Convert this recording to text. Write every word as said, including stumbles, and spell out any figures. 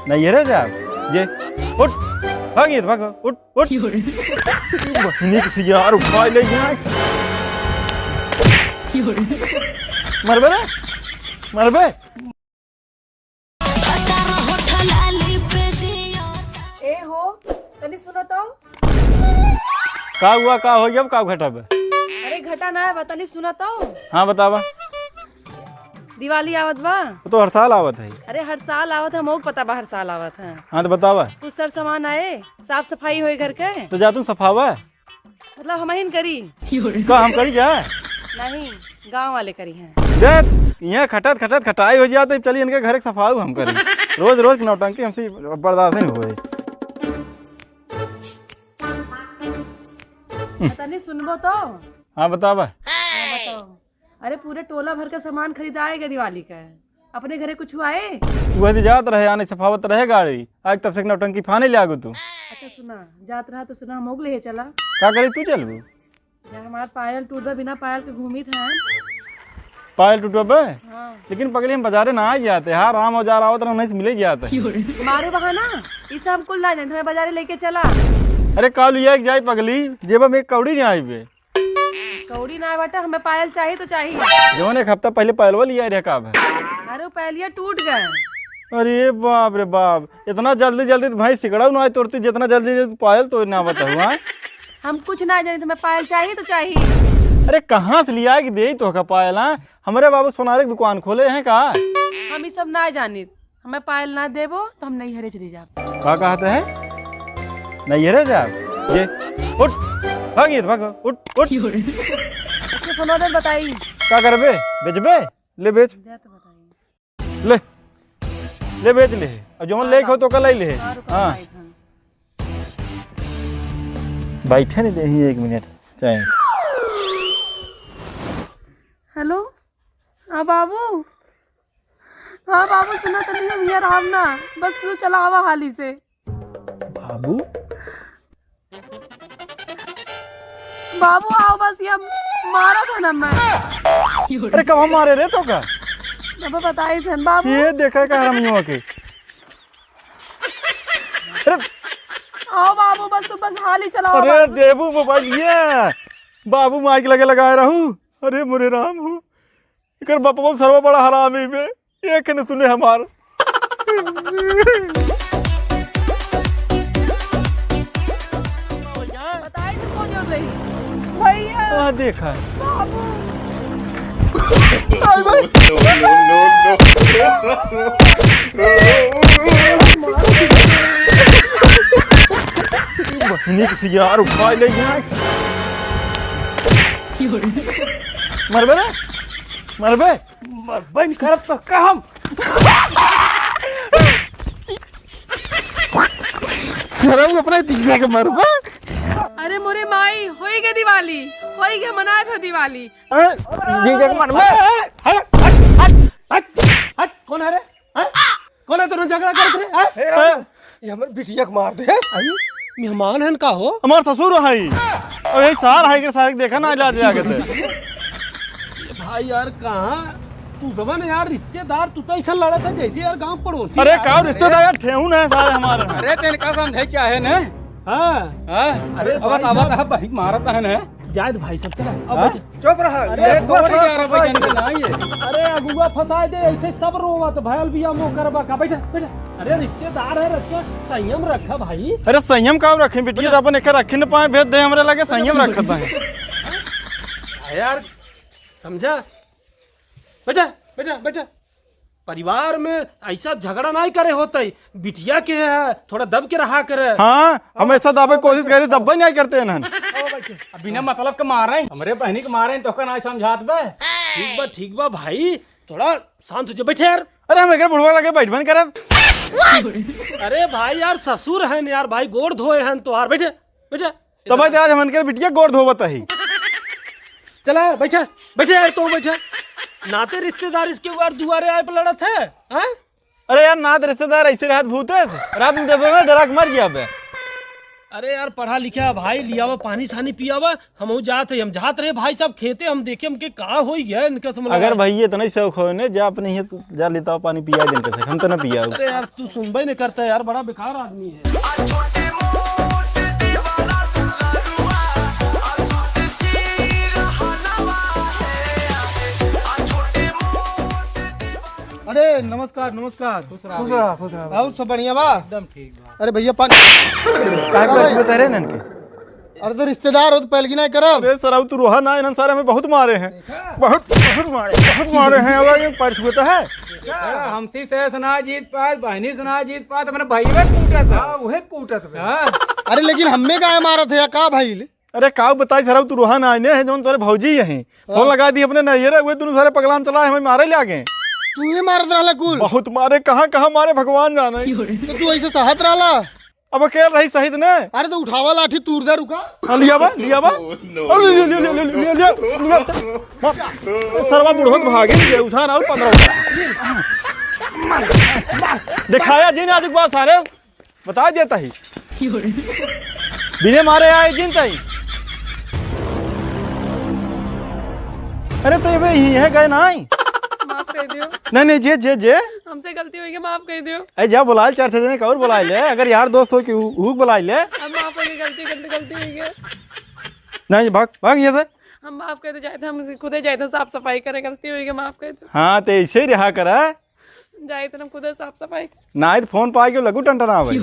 नैहरे जाब? जे, उठ, भाग ये, भाग, उठ, उठ। बहिनी के सियार उठाए ले जाए। मरबे रे, मरबे। ए हो, तनी सुनो तो। का हुआ, का हो गया, का घटा बे? अरे घटा ना है, तनी सुनो तो। हाँ, बतावा। दिवाली आवत बा। वो तो हर साल आवत है। अरे हर साल आवत है, हमहू के पता बा हर साल आवत है। हाँ, तो बतावा। कुछ सर सामान आए, साफ सफाई होई घर के। तो जा तू सफावा। मतलब हमहिन करी। का हम करी क्या? नहीं, गाँव वाले करी हैं। देख, यहाँ खटत खटत खटाई हो जात है, चली इनके घर के सफाऊ हम करी। रोज रोज की नौटंकी हमसे बर्दाश्त नहीं होए। तनी सुनबो तो। हाँ, बतावा। हाँ, बताओ। अरे पूरे टोला भर का सामान खरीदाए गए दिवाली का। अपने घरे कुछ आए? वह तो जात रहे, आने सफावत रहे गाड़ी। आज तब से नौटंकी फाने ले आगो तू। अच्छा सुना, जात रहा तो सुना, हमहू के ले चला। का करी तू चलबू? यार हमार पायल टूट बा, बिना पायल के घूमित है। पायल टूटबे? हाँ। लेकिन पगली हम बाजारे ना आ जाते, हाँ राम औजार आवत रहा, नहीं से मिले जाते। मारो बहाना, ई सब हम कुल ना जानित, हमें बाजारे लेके चला। अरे काल ये एक जाई पगली, जेब में एक कौड़ी नहीं आई बे। कौड़ी ना बाटे, हमें पायल चाही तो चाही। जवन एक हफ्ता पहले पायलवा लिया रहे का बे? अरे वो पायलिया टूट गए। अरे बाप रे बाप, इतना जल्दी जल्दी तो भाई सिकड़ा ना तोड़ती, जितना जल्दी जल्दी पायल तोड़ ना बताऊ, हाँ? हम कुछ ना जानित, हमें पायल चाही तो चाही। अरे कहाँ से लिया के देई तोहका पायल, हाँ? हमरे बाबू सोनारे के दुकान खोले हैं का? हम ई सब ना जानित, हमें पायल ना देबो तो हम नैहरे चली जाब। का कहते हैं? नैहरे जाब? ये उठ, भाग ये, भाग, उठ, उठ। अच्छा, फोन दे, बताई। का करबे? बेचबे? ले बेच। दे तो बताई। ले, ले बेच ले। और जौन हाँ, लेके हो तो कल आई ले। हाँ, रुको, हाँ। बैठा है। बैठे नहीं देही एक मिनट, चाहे। हेलो, हाँ बाबू, हाँ बाबू, सुना तनी हम यार, हम ना, बस तू चला आवा हाली से। बाबू? बाबू आओ बस, ये मारा था ना मैं। अरे कब हम मारे रे तो का? अब बताई थे बाबू। ये देखा का हरामियों के। अरे आओ बाबू, बस तू बस हाली चलाओ अरे बाबू। देबू मोबाइल ये। बाबू माइक लगे लगाए रहू। अरे मोरे राम हो। एकर बपवा सरवा बड़ा हरामी बे। एक न सुने हमार। बताई तो कौन जरूरत रही? भैया। आ देखा। बाबू। बहिनी के सियार उठा ले गया। मरबे रे? मरबे? मरबे नहीं करब तो का हम? सरऊ अपने जीजा के मरबा। अरे मोरे माई, होई गे दिवाली, होई गे, मनाए भो दिवाली। हैं? जीजा के मरबा। हट, हट, हट, हट, हट, कौन है रे? हैं? कौन है तोरे झगड़ा करत रे? हैं? ए राम, ये हमर बिटिया के मार दे। आई, मेहमान हन का हो? हमार ससुर है। अब यही सार है के सारे देखा ना इलाज लगा के। भाई यार, कहाँ तू जबान यार, रिश्तेदार तू तो ऐसा लड़त है जैसे यार गांव पड़ोसी अरे यार। का रिश्तेदार यार, ठेहुन है सारे हमारे। अरे तेन का समझे क्या है ने? हाँ। हाँ? अरे अब भाई बतावा साहब। कहा भाई मारत है ने? जायद भाई सब चला। अब हाँ? बैठ। चुप रहा। अरे ये अगुआ तोरी साहब ग्यारह बजे फंसाई के दे। ना ये। अरे अगुआ फंसाए दे, ऐसे सब रोवत भयल बिया मोह करबा का। बैठा, बैठा। अरे रिश्तेदार है, रखा, संयम रखा भाई। अरे संयम का रखे बिटिया, तो अपन एक रखे न पाए, भेज दे हमरे लगे, संयम रखत है। यार समझा? बैठा, बैठा, बैठा। परिवार में ऐसा झगड़ा नहीं करे होते, बिटिया के है, थोड़ा दब के रहा करे। हाँ, हम ऐसा दबे कोशिश करी, दब्बे नहीं करते हैं ना। अब बिना मतलब के मारे, हमरे बहनी के मारे, तो का नहीं समझात बे? ठीक बा, ठीक बा भाई, थोड़ा शांत हो जा, बैठे यार। अरे हम एक बुढ़वा लगे बैठबे न करब। अरे भाई यार, ससुर हैं यार, भाई गोड़ धोए हैं तोहार, बैठे, बैठे। तब आज हमन के बिटिया गोड़ धोवत ही। चला, बैठा, बैठा यार, तू बैठा। नाते रिश्तेदार इसके बार दुआरे आए पे लड़त है, हैं? अरे यार, नात रिश्तेदार ऐसे रहत भूते, रात में देखो ना, डरा के मर गया बे। अरे यार, पढ़ा लिखा भाई, लियावा पानी सानी पियावा। हम जात है, हम जात रहे भाई साहब खेते, हम देखे हमके का होई गया इनका समझ अगर भाई इतना ही शौक हो ने, जा अपने ही जा लेता पानी पिया दे इनके से, हम तो ना पिया। अरे यार, तू सुनबे नहीं करता यार, बड़ा बेकार आदमी है। अरे नमस्कार, नमस्कार। खुश रहा, खुश रहा। और सब बढ़िया बा? एकदम ठीक बा। अरे भैया पानी। काहे का पर भाई? छुए तहरे नन के? अरे तो रिश्तेदार हो तो पहले की नहीं करब। अरे सराऊ तू रोहा ना, इन्हन सारे हमें बहुत मारे हैं। बहुत, बहुत मारे, बहुत मारे हैं। अब ये पर छुए तो है। देखा, हमसी से ना जीत पात, बहनी से ना जीत पात, अपने भैया कूटत है। हाँ, वही कूटत बे। हाँ। अरे लेकिन हमें काहे मारत है या का भाई? अरे काऊ बताई सराऊ, तू रोहा ना आइने है, जौन तोरे भौजी यहीं। फोन हाँ। लगा दी अपने नैहरे, वे दोनों सारे पगलान चला है, हमें मारे ले आगे। तू ही मारत रहला कुल। बहुत मारे, कहाँ कहाँ मारे भगवान जाने। तो तू ऐसे सहत रहला। अब अकेल रही सहित ने। अरे तो उठावा लाठी तूर दे रुका। हाँ, लिया बा, लिया बा। अरे ले, ले, ले। सरवा बुढ़ोत भागे, ये उठा ना, और पन्द्रह उठा। दिखाया जी ने आज एक बार सारे। बता देता ही। बिने मारे आए जिन ताई। अरे तो ये बे ही है गए नाई। माफ कर दियो। नहीं, नहीं, जे, जे, जे। हमसे गलती हुई है, माफ कर दियो। ए, जा बुलाए चार ठे जने का और बुलाए ले। अगर यार दोस्त हो कि ऊ, ऊ बुलाए ले। अब माफ हो गई, गलती, गलती, गलती हुई है। नहीं, भाग, भाग यहाँ से। हम माफ कर दो, जाए थे, हम खुदे जाए थे, साफ सफाई करे, गलती हुई है, माफ कर दो। हाँ, तो ऐसे ही रहा करा। जाए थे, हम खुदे साफ सफाई। ना, तो फोन पाए के लगू टनटना भाई।